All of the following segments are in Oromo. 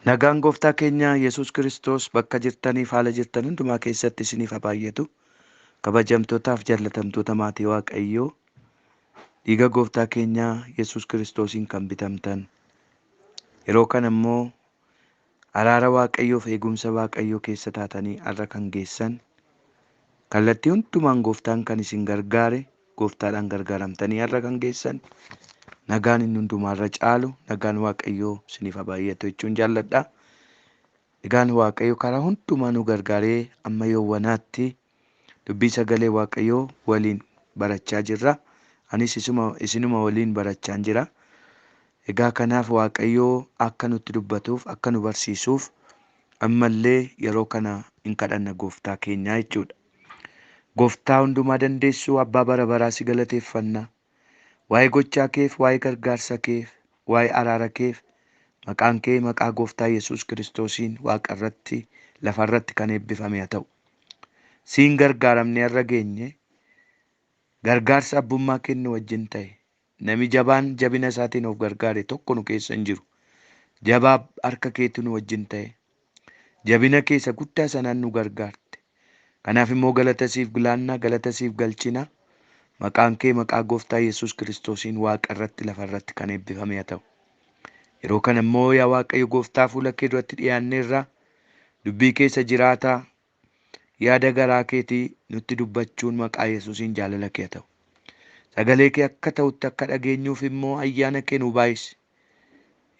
Nagaan gooftaa keenya Yesuus Kiristoos bakka jirtaniif haala jirtan hundumaa keessatti isiniif haa baay'atu. Kabajamtootaaf jaallatamtoota maatii Waaqayyoo, dhiiga gooftaa keenya Yesuus Kiristoosiin kan bitamtan. Yeroo kana immoo araara Waaqayyoof eegumsa Waaqayyoo keessa taatanii har'a kan geessan, kallattii hundumaan gooftaan kan isin gargaare, gooftaadhaan gargaaramtanii har'a kan geessan, nagaan inni hundumaarra caalu, nagaan Waaqayyoo isiniif haa baay'atu jechuun jaalladha. Egaan Waaqayyo karaa hundumaa nu gargaaree amma yoowwanaatti dubbii sagalee Waaqayyoo waliin barachaa jirra. Anis isinuma waliin barachaa jira. Egaa kanaaf Waaqayyoo akka nutti dubbatuuf, akka nu barsiisuuf ammallee yeroo kana hin kadhanna gooftaa keenyaa jechuudha. Gooftaa hundumaa dandeessuu abbaa bara baraa si galateeffanna. Waa'ee gochaa keef, waa'ee gargaarsa keef, waa'ee araara keef, maqaan kee maqaa gooftaa Yesuus Kiristoosiin waaqa irratti lafa irratti kan eebbifame haa ta'u. Siin gargaaramnee har'a geenye, gargaarsa abbummaa kennu wajjin ta'e, nami jabaan jabina isaatiin of gargaare tokko nu keessa hin jiru. Jabaa harka keetu nu wajjin ta'e, jabina keessa guddaa sanaan nu gargaarte. Kanaaf immoo galata siif laanna, galata siif galchina. Maqaan kee maqaa gooftaa Yesuus Kiristoosiin waaqa irratti lafa irratti kan eebbifame haa ta'u. Yeroo kana immoo yaa Waaqayyo gooftaa fuula kee duratti dhiyaanneerra, dubbii keessa jiraataa yaada garaa keetii nutti dubbachuun maqaa Yesuusiin jaalala kee haa ta'u. Sagalee kee akka ta'utti akka dhageenyuuf immoo ayyaana kee nu baay'isi.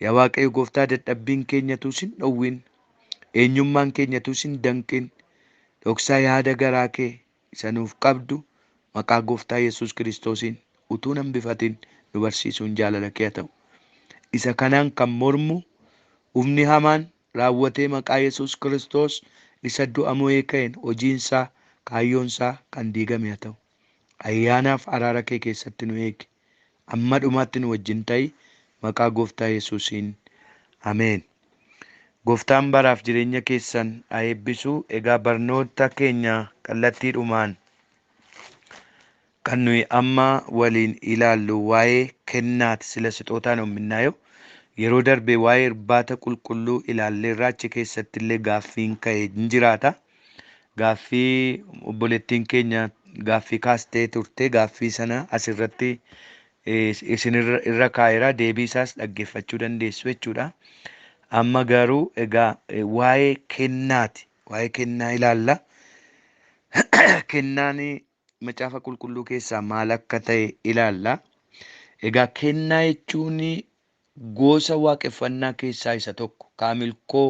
Yaa Waaqayyo gooftaa dadhabbiin keenyatu sin dhowwin, eenyummaan keenyatu sin danqin, dhoksaa yaada garaa kee isa nuuf qabdu maqaa gooftaa Yesuus Kiristoosiin utuu nan bifatin nu barsiisuun jaalala kee haa ta'u. Isa kanaan kan mormu humni hamaan raawwatee maqaa Yesuus Kiristoos isa du'a mo'ee ka'een hojiinsaa kaayyoonsaa kan diigame haa ta'u. Ayyaanaaf araara kee keessatti nu eegi. Amma dhumaatti nu wajjin ta'i maqaa gooftaa Yesuusiin. Ameen. Gooftaan baraaf jireenya keessan haa eebbisu. Egaa barnoota keenya kallattiidhumaan kan nuyi amma waliin ilaallu waa'ee kennaati sila sixootaan omminnaayoo. Yeroo darbe waa'ee irbaata qulqulluu ilaalleerraa achi keessatti illee gaaffiin ka'e hin jiraata. Gaaffii obboleettiin keenya gaaffii kaastee turte, gaaffii sana asirratti isin irra kaa'eera, deebii isaas dhaggeeffachuu dandeessu jechuudha. Amma garuu egaa waa'ee kennaati. Waa'ee kennaa ilaalla. Kennaan macaafa qulqulluu keessaa maal akka ta'e ilaalla. Egaa kennaa jechuun gosa waaqeffannaa keessaa isa tokko. Kaamilkoo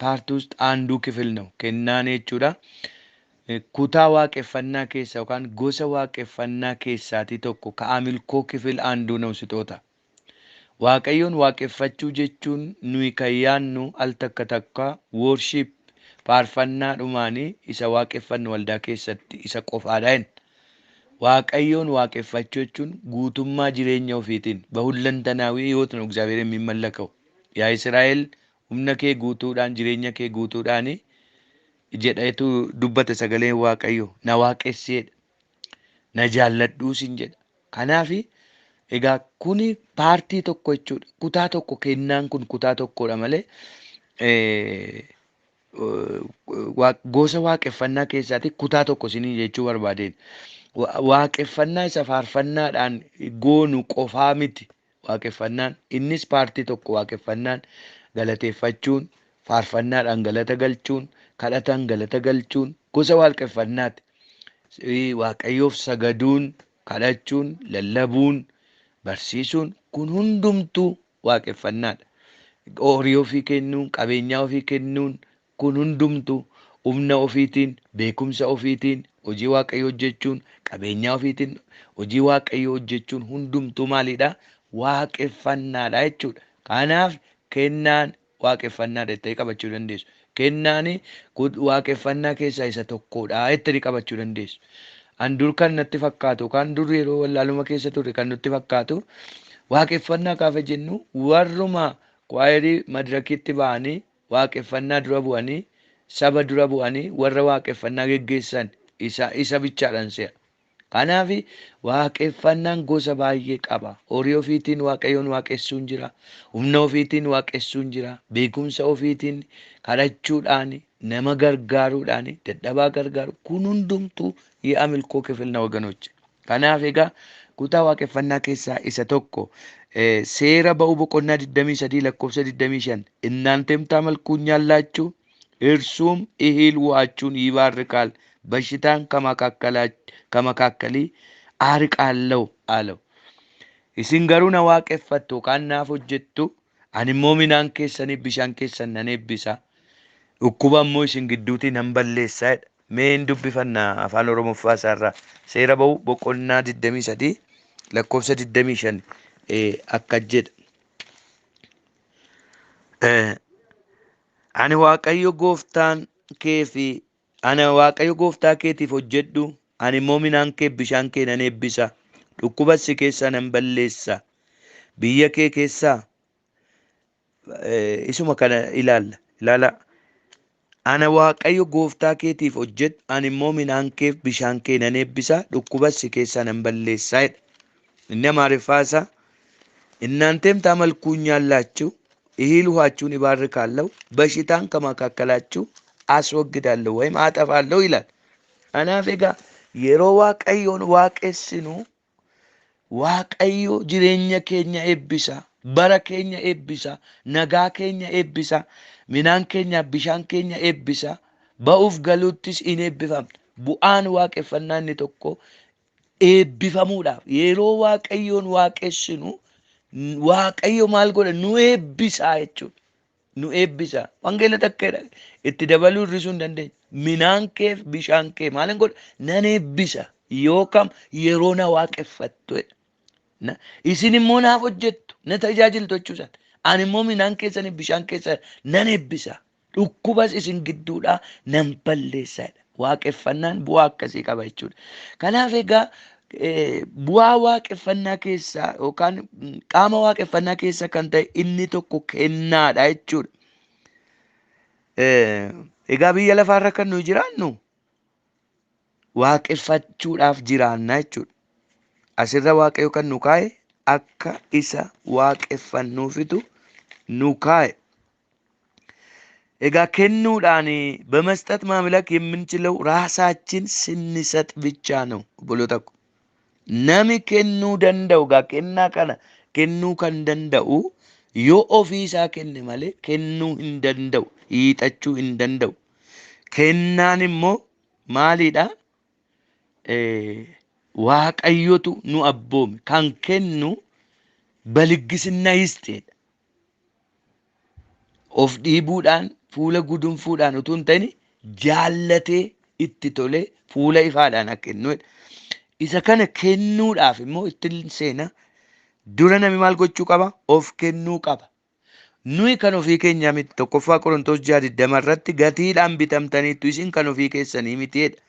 paartii ውስጥ አንዱ ክፍል ነው kennaan jechuudha. Kutaa waaqeffannaa keessaa yookaan gosa waaqeffannaa keessaatii tokko kaamilkoo ክፍል አንዱ ነው ስጦታ. Waaqayyoon waaqeffachuu jechuun nuyi kan yaadnu al takka takka worship faarfannaa dhumaanii isa waaqeffannu waldaa keessatti isa qofaadha jenna. Waaqayyoon waaqeffachuu jechuun guutummaa jireenya ofiitiin በሁለንተናዊ ህይወት ነው እግዚአብሔር የሚመለከው። yaa Israa'el humna kee guutuudhaan jireenya kee guutuudhaan jedheetu dubbate sagaleen Waaqayyo na waaqesseedha. Na jaalladhuus hin jedha. Kanaaf egaa kuni paartii tokko jechuudha. Kutaa tokko kennaan kun kutaa tokkodha malee gosa waaqeffannaa keessaati kutaa tokko isinii jechuu barbaadeen. Waaqeffannaa isa faarfannaadhaan goonu qofaa miti. Waaqeffannaan innis paartii tokko, waaqeffannaan galateeffachuun, faarfannaadhaan galata galchuun, kadhataan galata galchuun gosa waaqeffannaati. Waaqayyoof sagaduun, kadhachuun, lallabuun, barsiisuun kun hundumtuu waaqeffannaadha. Horii ofii kennuun, qabeenyaa ofii kennuun kun hundumtuu humna ofiitiin, beekumsa ofiitiin, hojii waaqayyoo hojjechuun, qabeenyaa ofiitiin hojii waaqayyoo hojjechuun hundumtuu maalidha? Waaqeffannaadha jechuudha. Kanaaf kennaan waaqeffannaadha jettanii qabachuu dandeessu. Kennaan waaqeffannaa keessaa isa tokkodha jettanii qabachuu dandeessu. An dur kan natti fakkaatu, kan dur yeroo wallaaluma keessa turre kan nutti fakkaatu, waaqeffannaa gaafa jennu warruma kwaayerii madirakitti ba'anii waaqeffannaa dura bu'anii saba dura bu'anii warra waaqeffannaa geggeessan isa bichaadhaan se'a. Kanaaf waaqeffannaan gosa baay'ee qaba. Horii ofiitiin Waaqayyoon waaqessuun jira. Humna ofiitiin waaqessuun jira. Beekumsa ofiitiin kadhachuudhaan, nama gargaaruudhaan, dadhabaa gargaaru. Kun hundumtuu የአምልኮ ክፍል ነው ወገኖች። Kanaaf egaa kutaa waaqeffannaa keessaa isa tokko seera ba'uu boqonnaa 23 lakkoofsa 25 እናንተም ታመልኩኛላችሁ እርሱም እህል ውሃችሁን ይባርካል በሽታን ከመካከሌ አርቃለሁ አለው። Isin garuu na waaqeffattu yookaan naaf hojjettu, ani immoo midhaan keessaniif bishaan keessan nan eebbisa. Dhukkuba immoo isin gidduutii nan balleessaa jedha. Mee hin dubbifanna afaan Oromoffaa isaarraa. Seera ba'uu boqonnaa 23 lakkoofsa 25 akkas jedha. Ani Waaqayyo gooftaan kee fi ana Waaqayyo gooftaa keetiif hojjedhu, ani immoo midhaan kee bishaan kee nan eebbisa. Dhukkuba si keessaa nan balleessa. Biyya kee keessaa isuma kana ilaalla. Ilaala. Ana Waaqayyo gooftaa keetiif hojjedhu, ani immoo midhaan kee bishaan kee nan eebbisa, dhukkuba si keessaa nan balleessaa jedha. Inni Amaariffaa isaa እናንተም ታመልኩኛላችሁ እህል ውሃችሁን ይባርካለሁ፣ በሽታን ከመካከላችሁ አስወግዳለሁ ወይም አጠፋለሁ ይላል። Kanaaf egaa yeroo Waaqayyoon waaqessinu Waaqayyo jireenya keenya eebbisa, bara keenya eebbisa, nagaa keenya eebbisa, midhaan keenya bishaan keenya eebbisa, ba'uuf galuuttis in eebbifamna. Bu'aan waaqeffannaa inni tokko eebbifamuudhaaf yeroo Waaqayyoon waaqessinu Waaqayyo maal godha? Nu eebbisaa jechuudha. Nu eebbisa. Wangeela takkeedha. Itti dabaluu hir'isuu hin dandeenye. Midhaan kee fi bishaan kee maal hin godha? Nan eebbisa. Yookaan yeroo na waaqeffattu jedha. Isin immoo naaf hojjettu, na tajaajiltu jechuusaati. Ani immoo midhaan keessaniif bishaan keessan nan eebbisa. Dhukkubas isin gidduudhaa nan balleessa jedha. Waaqeffannaan bu'aa akkasii qaba jechuudha. Kanaaf egaa bu'aa waaqeffannaa keessaa yookaan qaama waaqeffannaa keessaa kan ta'e inni tokko kennaadha jechuudha. Egaa biyya lafaarra kan nuyi jiraannu waaqeffachuudhaaf jiraanna jechuudha. Asirra Waaqayyo kan nu kaa'e akka isa waaqeffannuufitu nu kaa'e. Egaa kennuudhaan በመስጠት ማምለክ የምንችለው ራሳችን ስንሰጥ ብቻ ነው። Obboloota ko. Nami kennuu danda'u egaa kennaa kana kennuu kan danda'u yoo ofii isaa kenne malee kennuu hin danda'u, hiixachuu hin danda'u. Kennaan immoo maalidha? Waaqayyotu nu abboome. Kan kennu በልግስና ይስጥ jedha. Of dhiibuudhaan fuula gudunfuudhaan utuu hin ta'in jaallatee itti tolee fuula ifaadhaan akka kennudha. Isa kana kennuudhaaf immoo ittiin seena dura nami maal gochuu qaba? Of kennuu qaba. Nuyi kan ofii keenyaa miti. Tokkoffaa Qorontos 6:20 irratti gatiidhaan bitamtaniittu isin kan ofii keessanii miti jedha.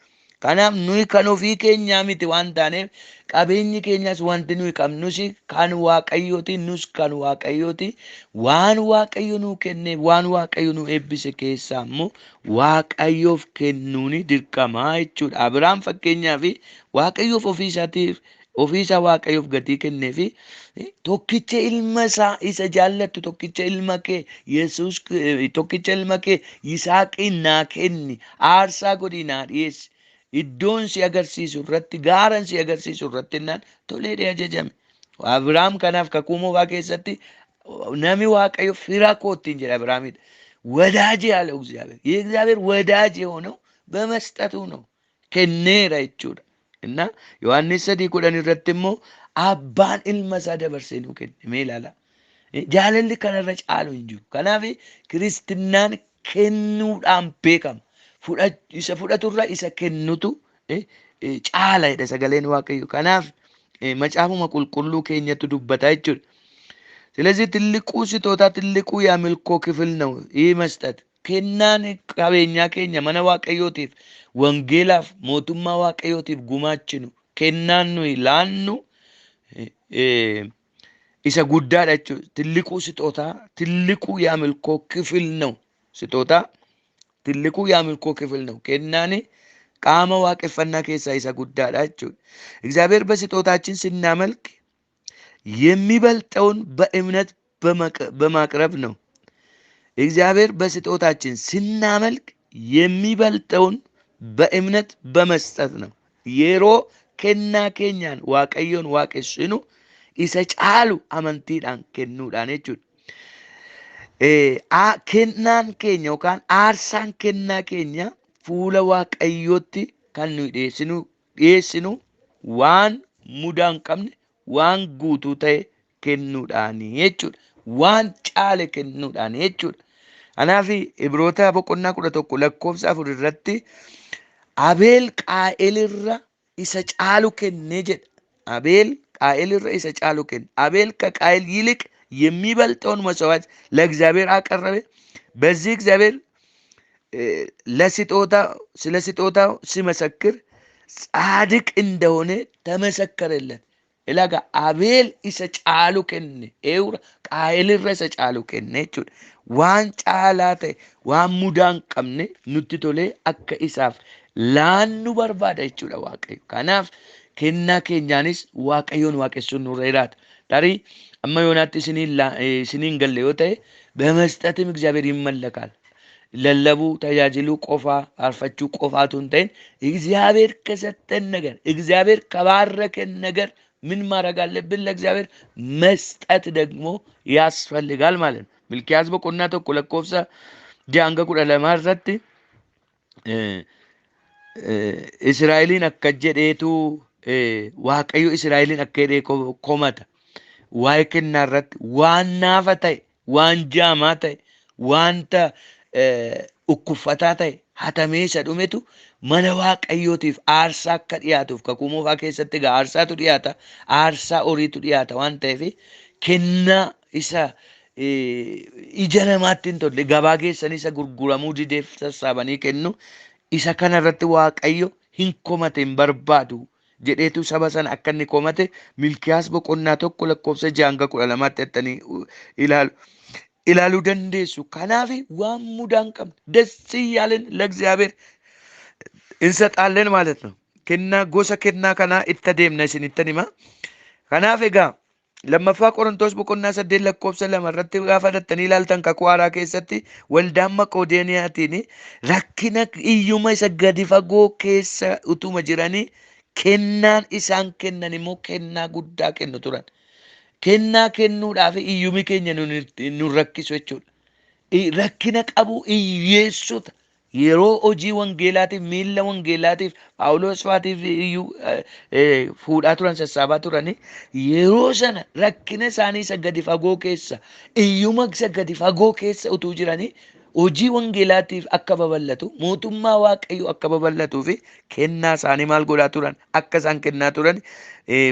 Kanaaf nuyi kan ofii keenyaa miti waan taaneef qabeenyi keenyas wanti nuyi qabnus kan Waaqayyooti, nus kan Waaqayyooti. Waan Waaqayyo nuu kenne, waan Waaqayyo nu eebbise keessaa immoo Waaqayyoof kennuuni dirqamaa jechuudha. Abiraam fakkeenyaaf Waaqayyoof ofii isaatiif ofii isaa Waaqayyoof gatii kennee fi tokkicha ilma isaa isa jaallattu tokkicha ilma kee Yesuus tokkicha ilma kee Yisaaqiin naa kenni aarsaa godhii naa dhiyeessi. Iddoon si agarsiisu irratti gaaran si agarsiisu irratti innaan toleedhee ajajame. Abiraam kanaaf kakuu moofaa keessatti nami Waaqayyo fira koo ittiin jedha Abiraamidha. ወዳጄ ያለው እግዚአብሔር የእግዚአብሔር ወዳጅ የሆነው በመስጠቱ ነው። kenneera jechuudha. እና Yohaannis 3:10 irratti immoo abbaan ilma isaa dabarsee nuu kenne mee ilaala. Jaalalli kanarra caalu hin jiru. Kanaaf kiristinnaan kennuudhaan beekama. Isa fudhaturra isa kennutu caala jedha sagaleen Waaqayyo. Kanaaf macaafuma qulqulluu keenyatu dubbata jechuudha. ስለዚህ ትልቁ ስጦታ ትልቁ የአምልኮ ክፍል ነው ይህ መስጠት። Kennaan qabeenyaa keenya mana Waaqayyootiif wangeelaaf mootummaa Waaqayyootiif gumaachinu kennaan nuyi laannu isa guddaadha jechuudha. ትልቁ ስጦታ ትልቁ የአምልኮ ክፍል ነው። ስጦታ ትልቁ የአምልኮ ክፍል ነው። Kennaan Qaama waaqeffannaa keessaa isa guddaadha jechuudha. እግዚአብሔር በስጦታችን ስናመልክ የሚበልጠውን በእምነት በማቅረብ ነው። እግዚአብሔር በስጦታችን ስናመልክ የሚበልጠውን በእምነት በመስጠት ነው። Yeroo kennaa keenyaan Waaqayyoon waaqessinu isa caalu amantiidhaan kennuudhaan jechuudha. Kennaan keenya yookaan aarsaan kennaa keenya fuula Waaqayyootti kan nuyi dhiyeessinu waan mudaa hin qabne, waan guutuu ta'e kennuudhaani jechuudha. Waan caale kennuudhaani jechuudha. Kanaaf Ibroota boqonnaa 11 lakkoofsa 4 irratti Abeel Qaa'elirra isa caalu kenne jedha. Abeel Qaa'elirra isa caalu kenne. አቤል ከቃኤል ይልቅ የሚበልጠውን መስዋዕት ለእግዚአብሔር አቀረበ። በዚህ እግዚአብሔር ለስጦታ ስለ ስጦታው ሲመሰክር ጻድቅ እንደሆነ ተመሰከረለት። Ilaga Abeel isa caalu kenne. Eewura Qaa'elirra isa caalu kenne jechuudha. Waan caalaa ta'e, waan mudaa hin qabne nutti tolee akka isaaf laannu barbaada jechuudha Waaqayyo. Kanaaf kennaa keenyaanis Waaqayyoon waaqessuun nurra jiraata. Tarii amma yoonaatti isiniin galle yoo ta'e በመስጠትም እግዚአብሔር ይመለካል። ለለቡ tajaajiluu qofaa, faarfachuu qofaatu hin ta'in, እግዚአብሔር ከሰጠን ነገር፣ እግዚአብሔር ከባረከን ነገር ምን ማድረግ አለብን? ለእግዚአብሔር መስጠት ደግሞ ያስፈልጋል ማለት ነው። ሚልኪያስ boqonnaa 1 lakkoofsa 6 hanga 12 irratti Israa'eliin akka jedheetu, Waaqayyo Israa'eliin akka jedhee komata. Waa'ee kennaa irratti waan naafa ta'e, waan jaamaa ta'e, wanta dhukkubsataa ta'e hatamee isa dhumetu mana Waaqayyootiif aarsaa akka dhiyaatuuf, kakuu moofaa keessatti egaa aarsaatu dhiyaata, aarsaa horiitu dhiyaata waan ta'eef, kennaa isa ija namaatti hin tolle gabaa geessanii isa gurguramuu dideef sassaabanii kennu, isa kana irratti Waaqayyo hin komate, hin barbaadu jedheetu saba sana akka inni komate Milkiyaas boqonnaa 1 lakkoofsa 6 hanga 12tti jettanii ilaaluu dandeessu. Kanaaf waan mudaa hin qabne ደስ እያለን ለእግዚአብሔር እንሰጣለን ማለት ነው። Kennaa gosa kennaa kanaa itti adeemna isinittan hima. Kanaaf egaa lammaffaa Qorontos boqonnaa 8 lakkoofsa 2 irratti gaafa dhattanii ilaaltan, kakuu haaraa keessatti waldaan Maqodooniyaatiin rakkina iyyuma isa gadi fagoo keessa utuma jiranii kennaan isaan kennan immoo kennaa guddaa kennu turan. Kennaa kennuudhaaf iyyumi keenya nu rakkisu jechuudha. Rakkina qabu hiyyeessota yeroo hojii wangeelaatiif, miilla wangeelaatiif Phaawulos faatiif iyyuu fuudhaa turan, sassaabaa turani, yeroo sana rakkina isaanii isa gadi fagoo keessa, iyyuma isa gadi fagoo keessa utuu jiranii hojii wangeelaatiif akka babal'atu, mootummaa Waaqayyoo akka babal'atuu fi kennaa isaanii maal godhaa turan, akka isaan kennaa turan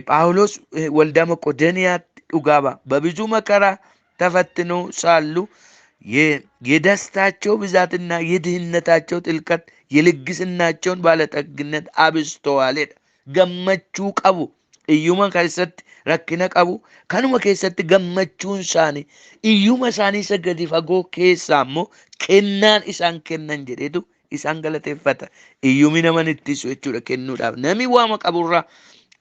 Phaawulos waldaa Maqodooniyaatti dhugaa ba'a. በብዙ መከራ ተፈትነው ሳሉ የደስታቸው ብዛትና የድህነታቸው ጥልቀት የልግስናቸውን ባለጠግነት አብዝተዋል jedha. Gammachuu qabu iyyuma keessatti, rakkina qabu kanuma keessatti gammachuun isaanii, iyyuma isaanii isa gadi fagoo keessaa immoo kennaan isaan kennan jedheetu isaan galateeffata. Iyyumi nama ittisu jechuudha kennuudhaaf. Nami waama qaburraa,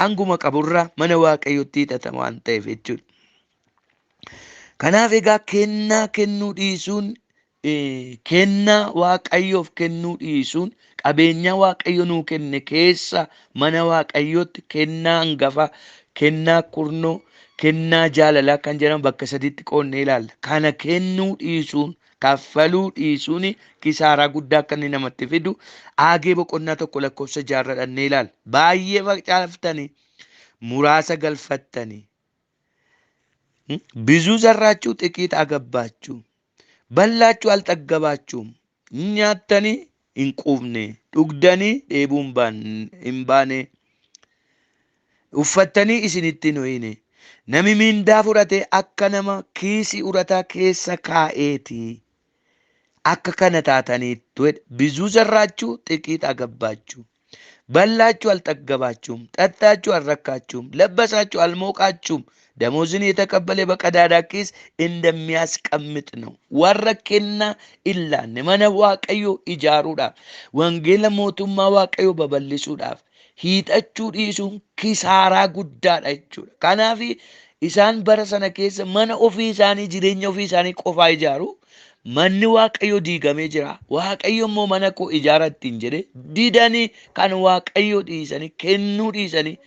hanguma qaburraa mana Waaqayyootti hiixatama waan ta'eef jechuudha. Kanaaf egaa kennaa kennuu dhiisuun, kennaa Waaqayyoof kennuu dhiisuun, qabeenya Waaqayyo nuu kenne keessa mana Waaqayyootti kennaa hangafa, kennaa kurnoo, kennaa jaalalaa kan jedhamu bakka sadiitti qoonnee ilaalla. Kana kennuu dhiisuun, kaffaluu dhiisuun kisaaraa guddaa akka inni namatti fidu Aagee boqonnaa 1 lakkoofsa 6 dhannee ilaalla. Baay'ee facaaftanii muraasa galfattanii, ብዙ ዘራችሁ ጥቂት አገባችሁ፣ በላችሁ አልጠገባችሁም፣ nyaattanii hin quufne, dhugdanii dheebuu hin baane, uffattanii isinitti hin ho'ine. Nami mindaa fudhate akka nama kiisii urataa keessa kaa'eeti. Akka kana taataniittu jedha. ብዙ ዘራችሁ ጥቂት አገባችሁ፣ በላችሁ አልጠገባችሁም፣ ጠጣችሁ አልረካችሁም፣ ለበሳችሁ አልሞቃችሁም። ደሞዝን የተቀበለ በቀዳዳ ኪስ እንደሚያስቀምጥ ነው። Warra kennaa hin laanne mana Waaqayyoo ijaaruudhaaf, wangeela mootummaa Waaqayyoo babal'isuudhaaf hiixachuu dhiisuun kisaaraa guddaadha jechuudha. Kanaaf isaan bara sana keessa mana ofii isaanii, jireenya ofii isaanii qofaa ijaaru. Manni Waaqayyoo diigamee jira. Waaqayyo immoo mana koo ijaara ittiin jedhe didanii, kan Waaqayyoo dhiisanii, kennuu dhiisanii,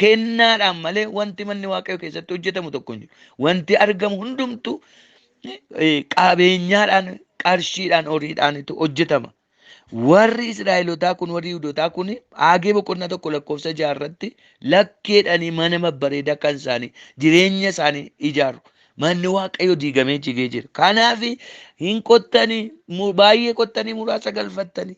kennaadhaan malee wanti manni Waaqayyoo keessatti hojjetamu tokko hin jiru. Wanti argamu hundumtu qabeenyaadhaan, qarshiidhaan, horiidhaanitu hojjetama. Warri Israa'elotaa kun, warri Yihuudootaa kun, Haagee boqonnaa 1 lakkoofsa 6 irratti lakkeedhanii mana babbareedaa kan isaanii, jireenya isaanii ijaaru. Manni Waaqayyoo diigamee jigee jira. Kanaaf hin qottanii, baay'ee qottanii muraasa galfattanii,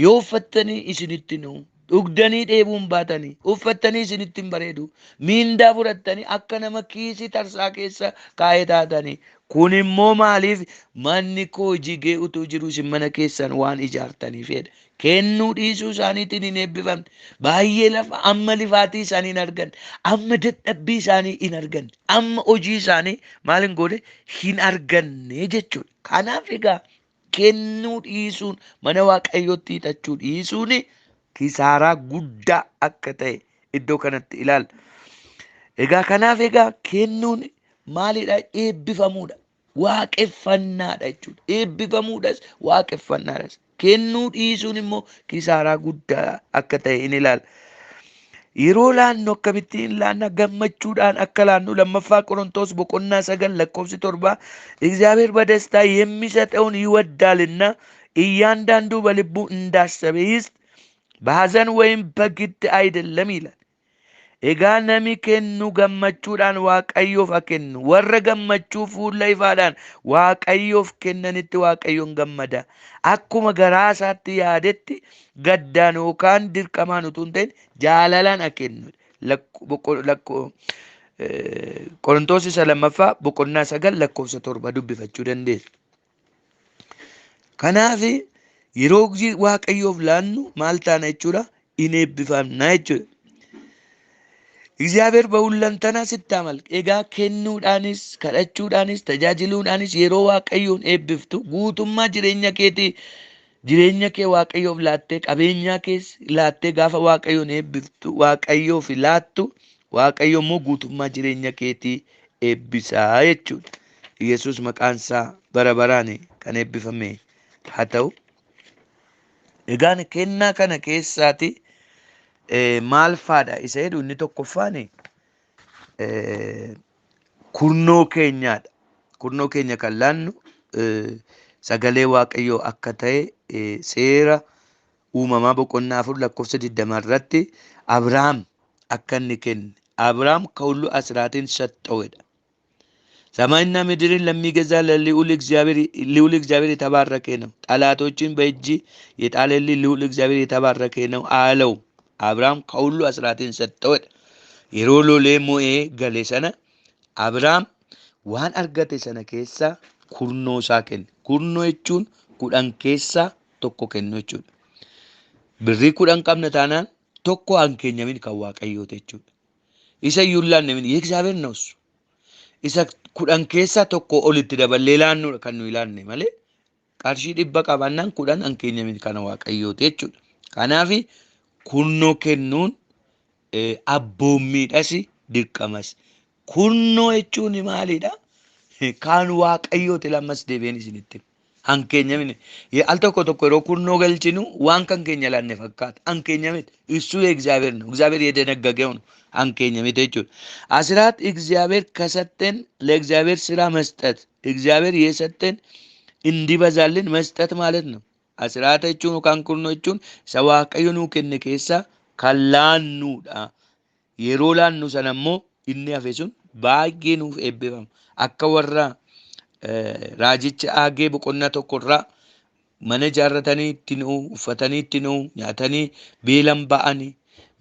yoo uffattanii isinitti nu dhugdanii dheebuun baatanii, uffattanii isinitti hin bareedu, miindaa fudhattanii akka nama kiisii tarsaa keessa kaa'ee taatanii. Kun immoo maaliif? Manni koo jigee utuu jiru isin mana keessan waan ijaartaniif jedha. Kennuu dhiisuu isaaniitiin hin eebbifamne. Baay'ee lafa amma lifaatii isaanii hin arganne. Amma dadhabbii isaanii hin arganne. Amma hojii isaanii maal hin goone, hin arganne jechuudha. Kanaaf egaa kennuu dhiisuun, mana Waaqayyootti hiixachuu dhiisuun kisaaraa guddaa akka ta'e iddoo kanatti ilaalla. Egaa kanaaf egaa kennuun maalidha? Eebbifamuudha. Waaqeffannaadha jechuudha. Eebbifamuudhas, waaqeffannaadhas. Kennuu dhiisuun immoo kisaaraa guddaa akka ta'e in ilaalla. Yeroo laannu akkamittiin laanna? Gammachuudhaan akka laannu Lammaffaa Qorontos boqonnaa 9 lakkoofsi 7, እግዚአብሔር በደስታ የሚሰጠውን ይወዳልና እያንዳንዱ በልቡ እንዳሰበ ይስጥ፣ በሐዘን ወይም በግድ አይደለም ይላል። Egaa nami kennu gammachuudhaan Waaqayyoof haa kennu. Warra gammachuu fuula ifaadhaan Waaqayyoof kennanitti Waaqayyoon gammada. Akkuma garaa isaatti yaadetti, gaddaan yookaan dirqamaan utuu hin ta'in, jaalalaan haa kennu. Qorontoos isa lammaffaa boqonnaa 9 lakkoofsa 7 dubbifachuu dandeessu. Kanaaf yeroo Waaqayyoof laannu maal taana jechuudha? In eebbifamna jechuudha. እግዚአብሔር በሁለንተና ስታመልክ, egaa kennuudhaanis, kadhachuudhaanis, tajaajiluudhaanis yeroo Waaqayyoon eebbiftu, guutummaa jireenya keetii, jireenya kee Waaqayyoof laattee, qabeenyaa kees laattee, gaafa Waaqayyoon eebbiftu, Waaqayyoof laattu, Waaqayyo immoo guutummaa jireenya keetii eebbisaa jechuudha. Yesuus maqaan isaa bara baraan kan eebbifame haa ta'u. Egaan kennaa kana keessaati maal faadha isa jedhu, inni tokkoffaan kurnoo keenyaadha. Kurnoo keenya kan laannu sagalee Waaqayyoo akka ta'e Seera Uumamaa boqonnaa 4 lakkoofsa 20 irratti Abrahaam akka inni kenne, Abrahaam ከሁሉ አስራትን ሰጠው jedha። ሰማይና ምድርን ለሚገዛ ለልዑል እግዚአብሔር፣ ልዑል እግዚአብሔር የተባረከ ነው። ጠላቶችን በእጅ የጣለልህ ልዑል እግዚአብሔር የተባረከ ነው አለው። አብርሃም ከሁሉ አስራትን ሰጠው jedha። Yeroo lolee mo'ee gale sana Abrahaam waan argate sana keessaa kurnoo isaa kenne. Kurnoo jechuun 10 keessaa tokko kennu jechuudha. Birrii 10 qabna taanaan tokko han keenyamin kan Waaqayyooti jechuudha. Isa iyyuu hin laanne የእግዚአብሔር ነው እሱ። Isa 10 keessaa tokko olitti daballee laannudha kan nuyi laanne malee, qarshii 100 qabaannaan 10 han keenyamin kana Waaqayyooti jechuudha. Kanaaf kurnoo kennuun abboommiidhas, dirqamas. Kurnoo jechuun maalidha? Kan Waaqayyooti, lammas deebi'een isinitti. Han keenya miti. Al tokko tokko yeroo kurnoo galchinu waan kan keenya laanne fakkaata. Han keenya miti. እሱ የእግዚአብሔር ነው። እግዚአብሔር የደነገገው ነው። Han keenya miti jechuudha። አስራት እግዚአብሔር ከሰጠን ለእግዚአብሔር ስራ መስጠት፣ እግዚአብሔር የሰጠን እንዲበዛልን መስጠት ማለት ነው። Asiraata jechuun yookaan kurnoo jechuun isa Waaqayyo nuu kenne keessaa kan laannuudha. Yeroo laannu sana immoo inni hafe sun baay'ee nuuf eebbifama. Akka warra raajicha Aagee boqonnaa tokkorraa mana ijaarratanii itti nu'u, uffatanii itti nu'u, nyaatanii beelan ba'anii,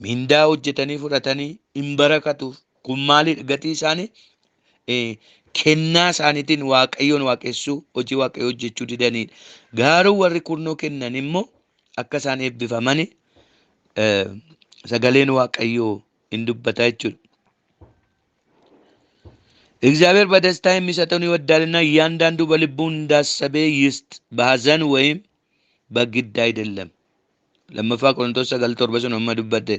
mindaa hojjetanii fudhatanii hin barakatuuf. Kun maalidha? Gatii isaanii kennaa isaaniitiin Waaqayyoon waaqessuu, hojii Waaqayyoo hojjechuu didanidha. Garuu warri kurnoo kennan immoo akka isaan eebbifamani sagaleen Waaqayyoo hin dubbata jechuudha. እግዚአብሔር በደስታ የሚሰጠውን ይወዳልና እያንዳንዱ በልቡ እንዳሰበ ይስጥ፣ በሐዘን ወይም በግድ አይደለም። 2ffaa Qorontos 9:7 sun amma dubbadde.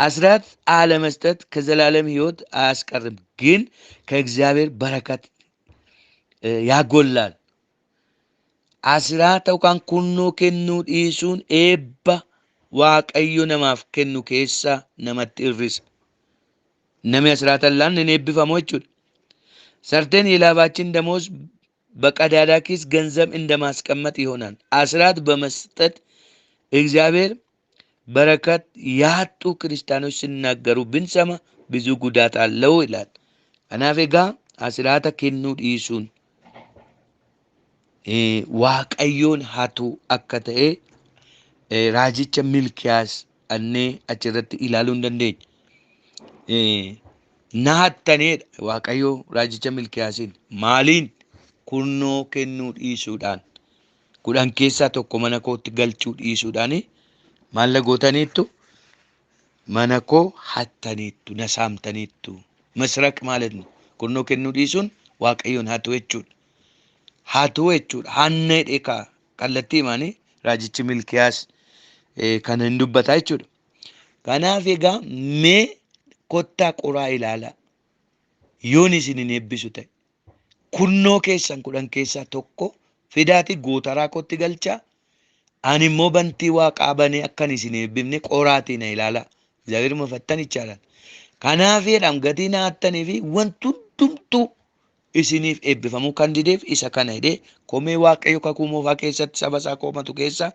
አስራት አለመስጠት ከዘላለም ሕይወት አያስቀርም፣ ግን ከእግዚአብሔር በረከት ያጎላል። Asiraata yookaan kurnoo kennuu dhiisuun eebba Waaqayyo namaaf kennu keessaa namatti hir'isa. Namni asiraata hin laanne hin eebbifamu jechuudha. ሰርተን የላባችን ደሞዝ በቀዳዳ ኪስ ገንዘብ እንደማስቀመጥ ይሆናል። አስራት በመስጠት እግዚአብሔር በረከት ያጡ ክርስቲያኖች ሲናገሩ ብንሰማ ብዙ ጉዳት አለው ይላል። Kanaaf egaa asiraata kennuu dhiisuun Waaqayyoon hatuu akka ta'e raajicha Milkiyaas annee achirratti ilaaluu hin dandeenya. Na hattaneedha Waaqayyo raajicha Milkiyaasiin maaliin kurnoo kennuu dhiisuudhaan 10 keessaa tokko mana kootti galchuu dhiisuudhaan maalla gootaniittu mana koo hattaniittu na saamtaniittu መስረቅ ማለት ነው። Kurnoo kennuu dhiisuun Waaqayyoon hatuu jechuudha. Hatuu jechuudha. Hanna jedhee kallattii himaanii raajichi Milkiyaas kana hin dubbataa jechuudha. Kanaaf egaa mee kottaa qoraa ilaalaa. Yoon isin hin eebbisu ta'e kurnoo keessan 10 keessaa tokko fidaati gootaraa kootti galchaa. Ani immoo bantii waaqaa banee akkan isin eebbifne qoraatii na ilaalaa. እግዚአብሔር መፈተን ይቻላል። Kanaaf jedham gatii na hattanii fi wanti hundumtuu isiniif eebbifamuu kan dideef isa kana jedhee komee Waaqayyo kakuu moofaa keessatti saba isaa komatu keessa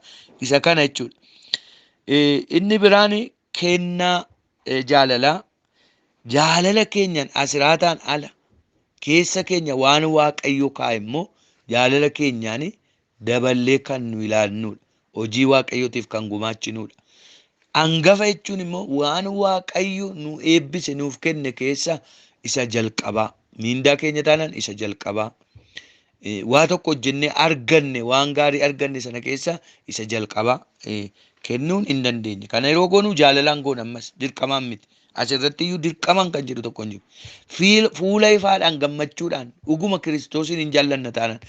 isa kana jechuudha. Inni biraan kennaa jaalalaa jaalala keenyaan asiraataan ala keessa keenya waan Waaqayyo kaa'e immoo jaalala keenyaan daballee kan nu ilaalludha. Hojii Waaqayyootiif kan gumaachinudha. Hangafa jechuun immoo waan Waaqayyo nu eebbise nuuf kenne keessa isa jalqabaa. Miindaa keenya taanaan isa jalqabaa. Waa tokko hojjennee arganne waan gaarii arganne sana keessa isa jalqabaa kennuun hin dandeenye. Kana yeroo goonu jaalalaan goona ammas dirqamaan miti. Asirratti iyyuu dirqamaan kan jedhu tokko hin jiru. Fuula ifaadhaan gammachuudhaan dhuguma Kiristoosiin hin jaallanna taanaan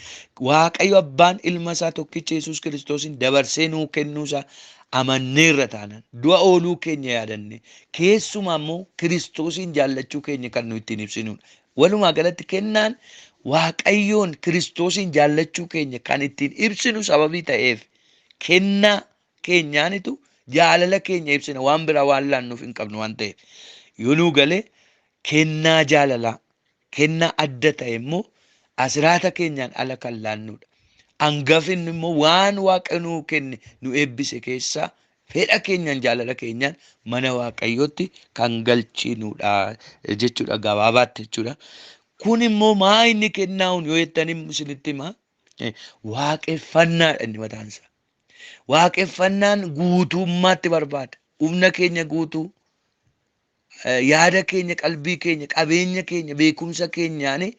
Waaqayyo abbaan ilma isaa tokkicha Yesuus Kiristoosiin dabarsee nuu kennuusaa amanneerra taanaan du'a ooluu keenya yaadanne keessumaa immoo Kiristoosiin jaallachuu keenya kan nu ittiin ibsinudha. Walumaa galatti kennaan Waaqayyoon Kiristoosiin jaallachuu keenya kan ittiin ibsinu sababii ta'eef kennaa keenyaanitu jaalala keenya ibsina waan biraa waan laannuuf hin qabnu waan ta'eef. Yoo nuu galee kennaa jaalalaa kennaa adda ta'e immoo asiraata keenyaan ala kan laannudha. Hangafinni immoo waan Waaqa nuu kenne nu eebbise keessaa fedha keenyaan jaalala keenyaan mana Waaqayyootti kan galchinudha jechuudha gabaabaatti jechuudha. Kun immoo maa inni kennaa'uun yoo jettanii isinitti himaa waaqeffannaadha inni mataan isaa. Waaqeffannaan guutummaatti barbaada. Humna keenya guutuu, yaada keenya, qalbii keenya, qabeenya keenya, beekumsa keenyaan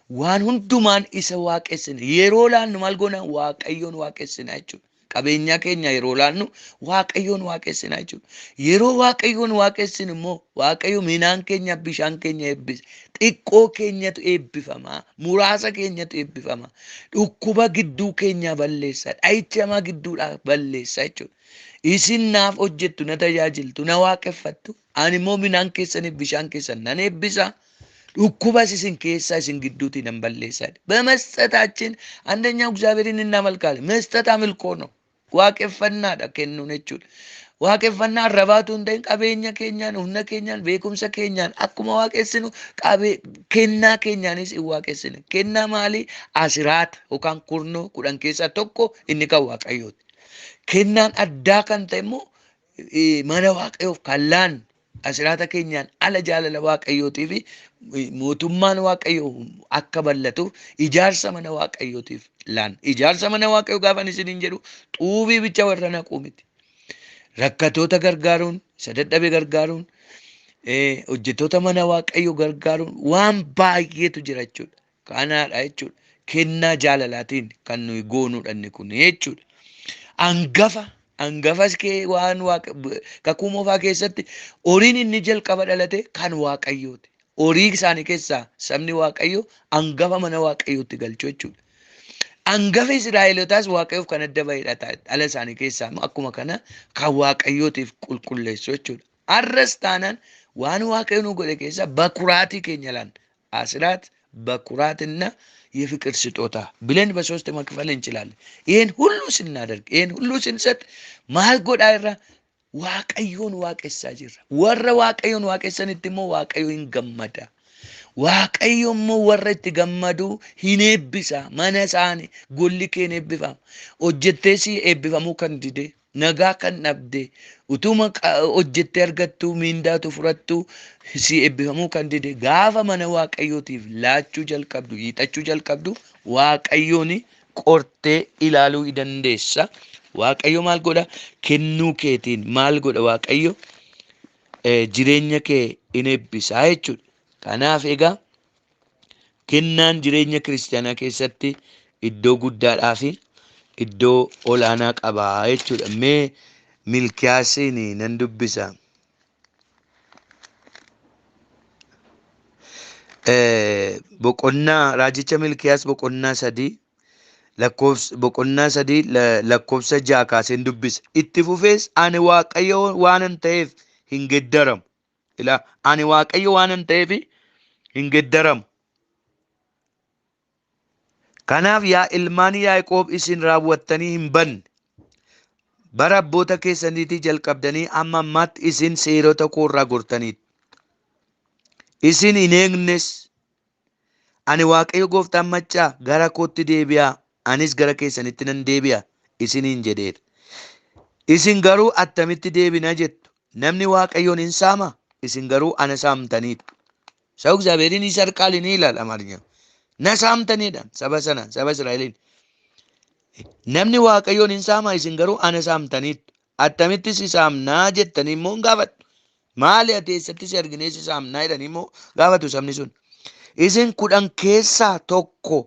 waan hundumaan isa waaqessina. Yeroo laannu maal goona? Waaqayyoon waaqessina jechuudha. Qabeenyaa keenya yeroo laannu Waaqayyoon waaqessina jechuudha. Yeroo Waaqayyoon waaqessinu immoo Waaqayyo midhaan keenya bishaan keenya eebbisa. Xiqqoo keenyatu eebbifama. Muraasa keenyatu eebbifama. Dhukkuba gidduu keenyaa balleessa. Dha'icha hamaa gidduudhaa balleessa jechuudha. Isin naaf hojjettu, na tajaajiltu, na waaqeffattu. Ani immoo midhaan keessaniif bishaan keessan nan eebbisa. Dhukkubas isin keessaa isin gidduutti nan balleessa. በመስጠታችን አንደኛው እግዚአብሔርን እናመልካለን። መስጠት አምልኮ ነው። Waaqeffannaadha kennuun jechuudha. Waaqeffannaa arrabaatu hin ta'in qabeenya keenyaan, humna keenyaan, beekumsa keenyaan akkuma waaqessinu kennaa keenyaanis hin waaqessine. Kennaa maalii? Asiraata yookaan kurnoo 10 keessaa tokko inni kan Waaqayyooti. Kennaan addaa kan ta'e immoo mana Waaqayyoof kan laannu asiraata keenyaan ala jaalala Waaqayyootii fi mootummaan Waaqayyoo akka bal'atuuf ijaarsa mana Waaqayyootiif laanna. Ijaarsa mana Waaqayyoo gaafa isiniin jedhu xuubii bicha warra naquu miti. Rakkatoota gargaaruun, isa dadhabe gargaaruun, hojjettoota mana Waaqayyoo gargaaruun waan baay'eetu jira jechuudha. Kanaadha jechuudha. Kennaa jaalalaatiin kan nuyi goonuudha inni kun jechuudha. Hangafa hangafas kee waan kakuu moofaa keessatti horiin inni jalqaba dhalate kan Waaqayyooti. Horii isaanii keessaa sabni Waaqayyo hangafa mana Waaqayyootti galchu jechuudha. Hangafa Israa'elotaas Waaqayyoof kan adda bahedha. Dhala isaanii keessaa akkuma kana kan Waaqayyootiif qulqulleessu jechuudha. Har'as taanaan waan Waaqayyo nu godhe keessaa bakuraatii keenya laan አስራት በኩራትና የፍቅር ስጦታ ብለን በሶስት መክፈል እንችላለን። ይህን ሁሉ ስናደርግ ይህን ሁሉ ስንሰጥ maal godhaa irra Waaqayyoon waaqessaa jirra. Warra Waaqayyoon waaqessanitti immoo Waaqayyo hin gammada. Waaqayyo immoo warra itti gammadu hin eebbisa. Mana isaanii golli kee hin eebbifama. Hojjettee si eebbifamuu kan dide, nagaa kan dhabde, utuma hojjettee argattu miindaatu fudhattu si eebbifamuu kan dide, gaafa mana Waaqayyootiif laachuu jalqabdu, hiixachuu jalqabdu, Waaqayyoon qortee ilaaluu ni dandeessa. Waaqayyo maal godha? Kennuu keetiin maal godha Waaqayyo? Jireenya kee in eebbisaa jechuudha. Kanaaf egaa kennaan jireenya kiristaanaa keessatti iddoo guddaadhaa fi iddoo olaanaa qabaa jechuudha. Mee Milkiyaasiin nan dubbisa. Boqonnaa raajicha Milkiyaas boqonnaa 3 lakkoofsa boqonnaa 3 lakkoofsa 6 kaaseen dubbisa. Itti fufees ani Waaqayyo waanan ta'eef hin geddaramu. Ilaa, ani Waaqayyo waanan ta'eef hin geddaramu. Kanaaf yaa ilmaan Yaaqoob isin raawwattanii hin banne. Bara abboota keessaniitii jalqabdanii amma ammaatti isin seerota koo irraa gortaniitu. Isin hin eegnes. Ani Waaqayyo gooftaan maccaa gara kootti deebi'aa, anis gara keessanitti nan deebi'a isiniin jedheera. Isin garuu attamitti deebina jettu? Namni Waaqayyoon hin saama? Isin garuu ana saamtaniitu. ሰው እግዚአብሔርን ይሰርቃልን ይላል አማርኛው። Na saamtaniidha saba sana, saba Israa'eliin. Namni Waaqayyoon hin saama? Isin garuu ana saamtaniitu. Attamitti si saamnaa jettanii immoo hin gaafattu. Maali ati eessatti si arginee si saamnaa jedhanii immoo gaafatu sabni sun. Isin 10 keessaa tokko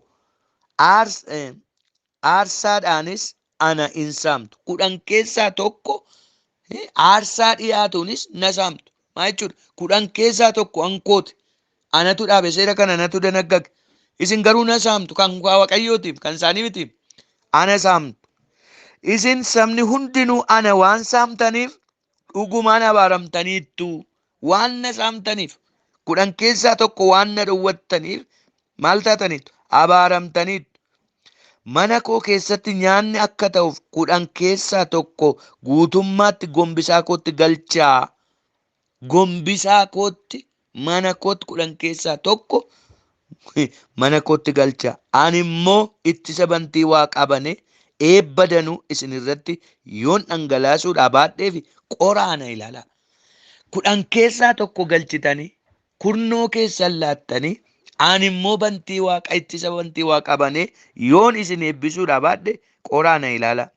aarsaadhaanis ana hin saamtu. 10 keessaa tokko aarsaa dhiyaatuunis na saamtu. Maal jechuudha? 10 keessaa tokko hankooti. Anatu dhaabe seera kana, anatu danaggage. Isin garuu na saamtu, kan Waaqayyootiif kan isaanii miti. Ana saamtu. Isin sabni hundinuu ana waan saamtaniif dhugumaan abaaramtaniittu. Waan na saamtaniif 10 keessaa tokko waan na dhowwattaniif maal taataniittu? Abaaramtaniittu. Mana koo keessatti nyaanni akka ta'uuf 10 keessaa tokko guutummaatti gombisaa kootti galchaa. Gombisaa kootti, mana kootti 10 keessaa tokko mana kootti galchaa. Ani immoo ittisa bantii waaqaa banee eebba danuu isin irratti yoon dhangalaasuudhaa baadheef qoraana ilaalaa. 10 keessaa tokko galchitanii kurnoo keessan laattanii, ani immoo bantii waaqa ittisa bantii waaqaa banee yoon isin eebbisuudhaa baadhe qoraana ilaalaa.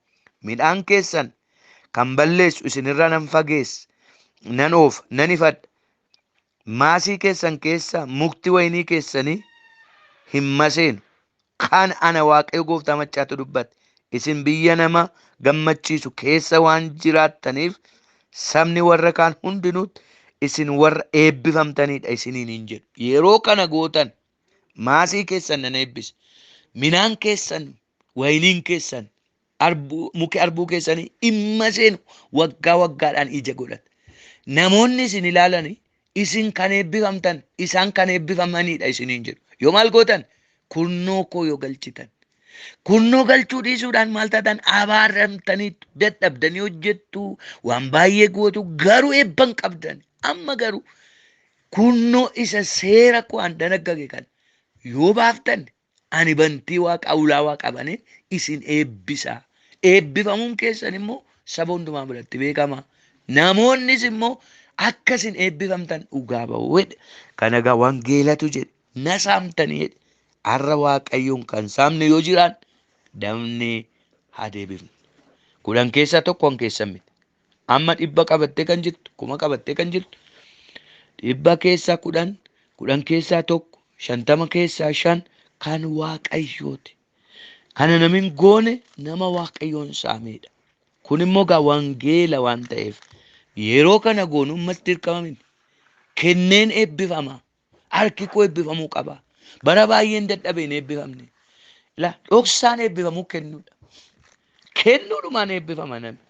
Midhaan keessan kan balleessu isinirraa nan fageessa, nan oofa, nan ifadha. Maasii keessan keessa mukti wayinii keessanii hin maseenu. Kan ana Waaqayyo gooftaa maccaatu dubbate. Isin biyya nama gammachiisu keessa waan jiraattaniif sabni warra kaan hundinuutti isin warra eebbifamtanidha isiniin hin jedhu. Yeroo kana gootan maasii keessan nan eebbisa. Midhaan keessan, wayiniin keessan, muki arbuu keessanii hin maseenu, waggaa waggaadhaan ija godhata. Namoonni isin ilaalanii isin kan eebbifamtan, isaan kan eebbifamanidha isiniin jedhu. Yoo maal gootan? Kurnoo koo yoo galchitan. Kurnoo galchuu dhiisuudhaan maal taatan? Abaaramtaniitu, dadhabdanii hojjettu, waan baay'ee gootu, garuu eebban qabdan. Amma garuu kurnoo isa seera koo an danaggage kana yoo baaftan ani bantii waaqaa ulaa waaqaa banee isin eebbisa. Eebbifamuun keessan immoo saba hundumaa biratti beekama. Namoonnis immoo akka isin eebbifamtan dhugaa ba'u jedhe. Kana egaa wangeelatu jedhe. Na saamtanii jedhe. Har'a Waaqayyoon kan saamne yoo jiraan damnee haa deebifnu. 10 keessaa tokko kan keessan miti. Amma 100 qabattee kan jirtu, 1000 qabattee kan jirtu, 100 keessaa 10, 10 keessaa tokko, 50 keessaa 5 kan Waaqayyooti. Kana namni goone nama Waaqayyoon saamedha. Kun immoo egaa wangeela waan ta'eef yeroo kana goonu ummatti dirqama miti. Kenneen eebbifama. Harki koo eebbifamuu qaba. Bara baay'een dadhabeen eebbifamne. La dhoksaan eebbifamuu kennuudha. Kennuudhumaan eebbifama namni.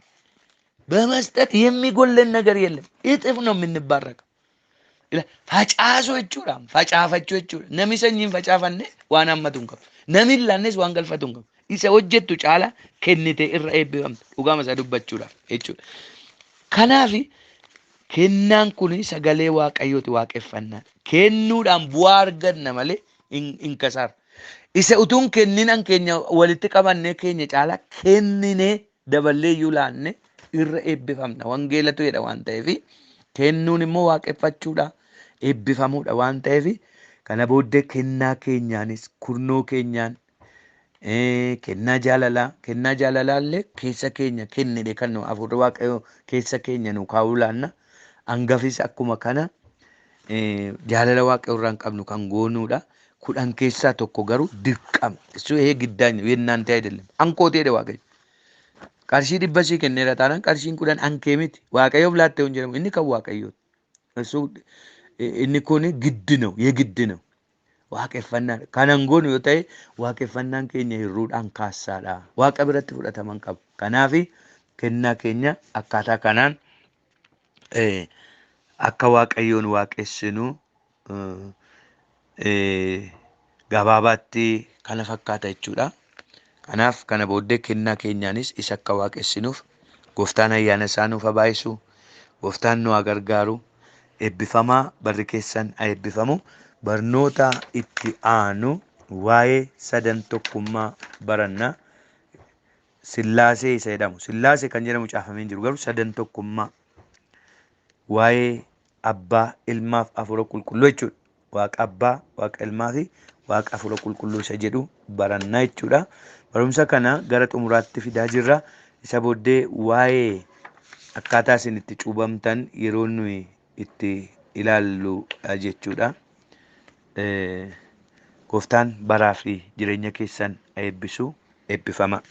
በመስጠት የሚጎለን ነገር የለም። እጥፍ ነው የምንባረከው። Facaasuu jechuudha. Facaafachuu jechuudha. Namni sanyiin facaafanne waan hammatu hin qabu. Namni hin laannes waan galfatu hin qabu. Isa hojjettu caala kennite irra eebbifamta. Dhugaama isaa dubbachuudhaaf jechuudha. Kanaaf kennaan kun sagalee Waaqayyooti waaqeffannaadha. Kennuudhaan bu'aa arganna malee hin kasaaru. Isa utuu hin kennin keenya walitti qabannee keenya caala kenninee daballee iyyuu laanne irra eebbifamna. Wangeelatu jedha waan ta'eef kennuun immoo waaqeffachuudha. Eebbifamuudha waan ta'eef kana booddee kennaa keenyaanis kurnoo keenyaan kennaa jaalalaa kennaa jaalalaa illee keessa keenya kennine kan nu hafuurri Waaqayyoo keessa keenya nu kaa'uu laanna. Hangafis akkuma kana jaalala Waaqayyoo irraa hin qabnu kan goonuudha. 10 keessaa tokko garuu dirqama. Isu ee giddaan yennaan ta'e አይደለም. Ankootee jedhe Waaqayyo. Qarshii 100 sii kenneera taanaan qarshiin 10 ankee miti. Waaqayyoof laattee hin jedhamu. Inni kan Waaqayyooti. Isu inni kun giddi ነው የግድ ነው። Waaqeffannaan kanan goonu yoo ta'e waaqeffannaan keenya hirruudhaan kaassaadha. Waaqa biratti fudhataman qabu. Kanaaf kennaa keenya akkaataa kanaan akka Waaqayyoon waaqessinu gabaabaatti kana fakkaata jechuudha. Kanaaf kana booddee kennaa keenyaanis isa akka waaqessinuuf gooftaan ayyaana isaa nuuf haa baay'isu. Gooftaan nu haa gargaaru. Eebbifamaa barri keessan haa eebbifamu. Barnoota itti aanu waa'ee sadan tokkummaa baranna. Sillaasee isa jedhamu. Sillaasee kan jedhamu caafamee hin jiru garuu sadan tokkummaa waa'ee abbaa ilmaaf hafuura qulqulluu jechuudha. Waaqa abbaa, waaqa ilmaa fi waaqa hafuura qulqulluu isa jedhu baranna jechuudha. Barumsa kana gara xumuraatti fidaa jirra. Isa booddee waa'ee akkaataa isin itti cuubamtan yeroo nuyi itti ilaalludha jechuudha. Gooftaan baraa fi jireenya keessan haa eebbisu. Eebbifama.